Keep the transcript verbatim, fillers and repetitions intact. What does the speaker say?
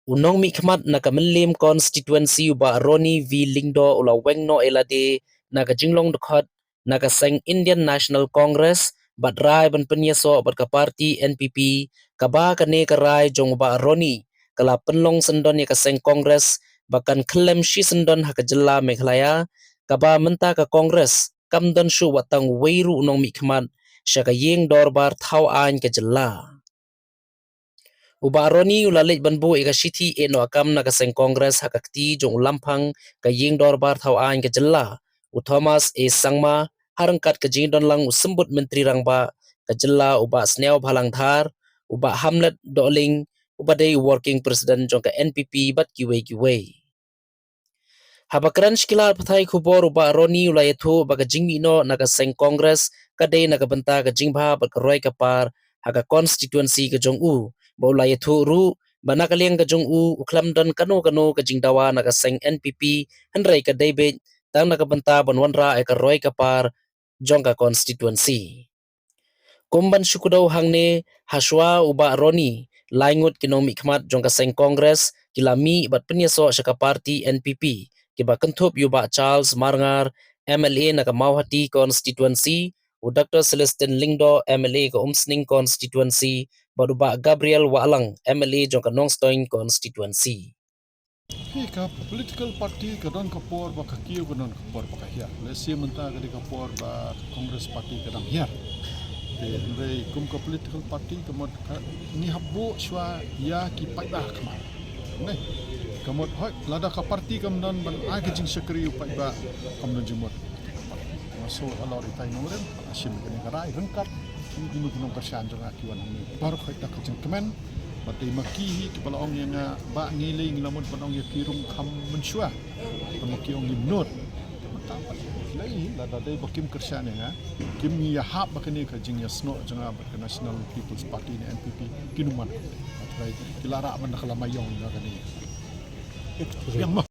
U nongmihkhmat na ka Mylliem constituency u Bah Ronnie V Lyngdoh u la weng noh ïa lade na ka jinglong dkhot na ka seng Indian National Congress bad rai ban pynïasoh bad ka party N P P, kaba kane ka rai jong u Bah Ronnie ka la pynlong syndon ïa ka seng Congress ba kan khyllem shi syndon ha ka jylla Meghalaya, kaba mynta ka Congress kam don shuh wat tang uwei ruh u nongmihkhmat sha ka ïing dorbar thaw aiñ ka jylla. U Bah Ronnie u la leit ban buh ïa ka shithi ïehnoh kam na ka seng Congress ha ka kti jong u Lamphang ka ïing dorbar thaw aiñ ka jylla, u Thomas A Sangma, ha ryngkat ka jingdon lang u Symbud Myntri Rangbah ka jylla u Bah Sniawbhalang Dhar, u Bah Hamlet Dohling, uba dei u Working President jong ka N P P bad kiwei kiwei. Haba kren sha ki lad pathai khubor u Bah Ronnie u la ïathuh ba ka jingmih noh na ka seng Congress ka dei na ka bynta ka jingbha bad ka roi ka par ha ka constituency ka jong u, ba u la ïathuh ruh ba na ka liang ka jong u u khlem don kano kano ka jingdawa na ka seng N P P, hynrei ka dei beit tang na ka bynta ban wanrah ïa ka roi ka par jong ka constituency. Kum ban shu kdew hangne, ha shuwa u Bah Ronnie, lai ngut ki nongmihkhmat jong ka seng Congress ki la mih bad pynïasoh sha ka party N P P, kiba kynthup ïa u Bah Charles Marngar, M L A na ka Mawhati constituency, u Doctor Celestine Lyngdoh, M L A ka Umsning constituency, bad u Bah Gabriel Wahlang, M L A jong ka Nongstoiñ constituency. Hi ka political party ka don ka por ba ka kiew, ka don ka por ba ka hiar. Lehse mynta ka dei ka por ba ka Congress party ka dang hiar. Te hynrei kum ka political party ka mut ka ngi hap buh shuwa ïa ki paidbah khmat. Ne? Ka mut hoi lada ka party kam don ban ai ka jingshakri u paidbah, kam don jingmut. Nga shu halor itai nongrim, nga shim kane ka rai ryngkat ïa kino kino ki nongkyrshan jong nga ki wan hangne. Baroh hoi da ka jingkmen. Bad dei ma ki hi kiba la ong ïa nga ba ngi lei ngi la mut ban ong ïa ki rung kham mynshuwa. Ba ma ki ong ngi mut. Te mynta pat lei lada dei ba kim kyrshan ïa nga, kim ïahap ba kane ka jingïasnoh jong nga bad ka National People's Party ne N P P, kin ym man. Hynrei ki la rah ban da ka lama ïong ïa kane. Ïa ma